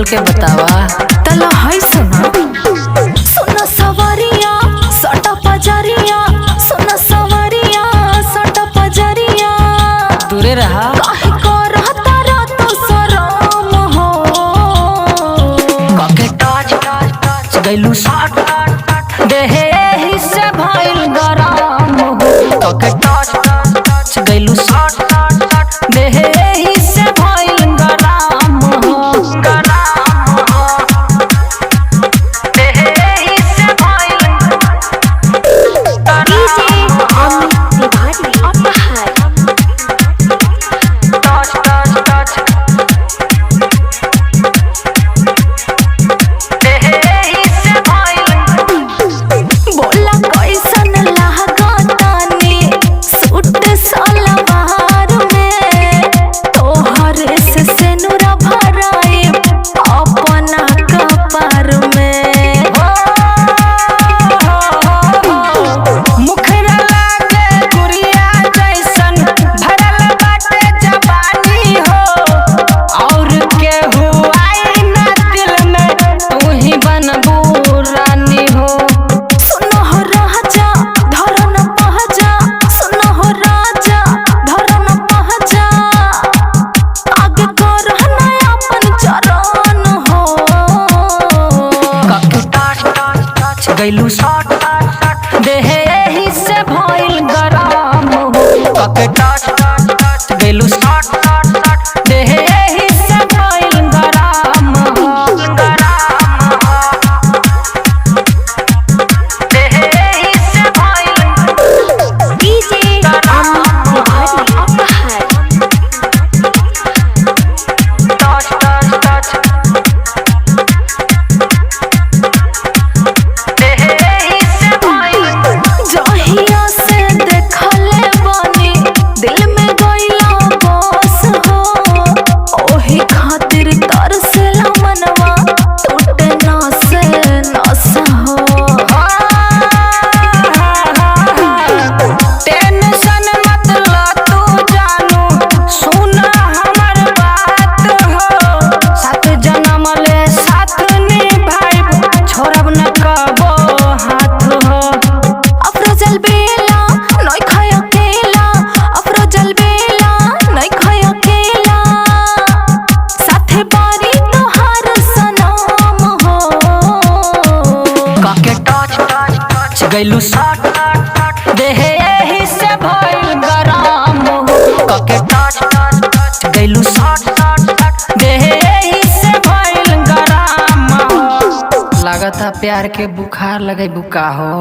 के बतावा। तला है सुना। सुना सवारिया सटा पजरिया, सुना सवारिया सटा पजरिया, दूरे रहा। काहे करह तारा तो शरम हो। कके टच टच गइलू शॉट, देहे एही से भइल गरम हो। कके टच टच गइलू शॉट, देहे एही से भइल गरम हो। गरम हो। देहे एही से भइल DJ Amit Tiwari Apahar. Touch touch touch देहे एही से भइल। बोला कैसन लागतानी सूट सलवार में, तोहर से सेनुरा भराए अपना कपार में। मुखरा लागे गुड़िया जैसन भरल बाटे जवानी हो, और केहू आई ना दिल में तू ही बनबू रानी हो। सुनो हो राजा धरो न पहजा, सुनो हो राजा धरो न पहजा, आगे करह न अपन चरण हो। कके टच टच गइलू शॉट, देहे एही से भइल गरम हो। कके टच टच गइलू शॉट, देहे एही से भइल गरम हो। गरम हो। देहे एही से भइल DJ Amit Tiwari Apahar. Touch touch touch देहे एही से भइल। जहिया से देखले बानी दिल में गइला बस हो, ओही खातिर तरसेला मनवा टूटे नस नस हो। टेंशन मत ल तू जानू, सुना हमर बात हो। सात जन्म ले साथ निभाइब, छोड़ब न कबो हाथ हो। अफरोजल बेला नई खाय अकेला, अफरोजल बेला नई खाय अकेला, साथे बारी तोहार सनम हो। काके टच टच गइलू शॉट, देहे एही से भइल गरम हो। काके टच टच गइलू शॉट, देहे एही से भइल गरम हो। लागता प्यार के बुखार लगे बुका हो।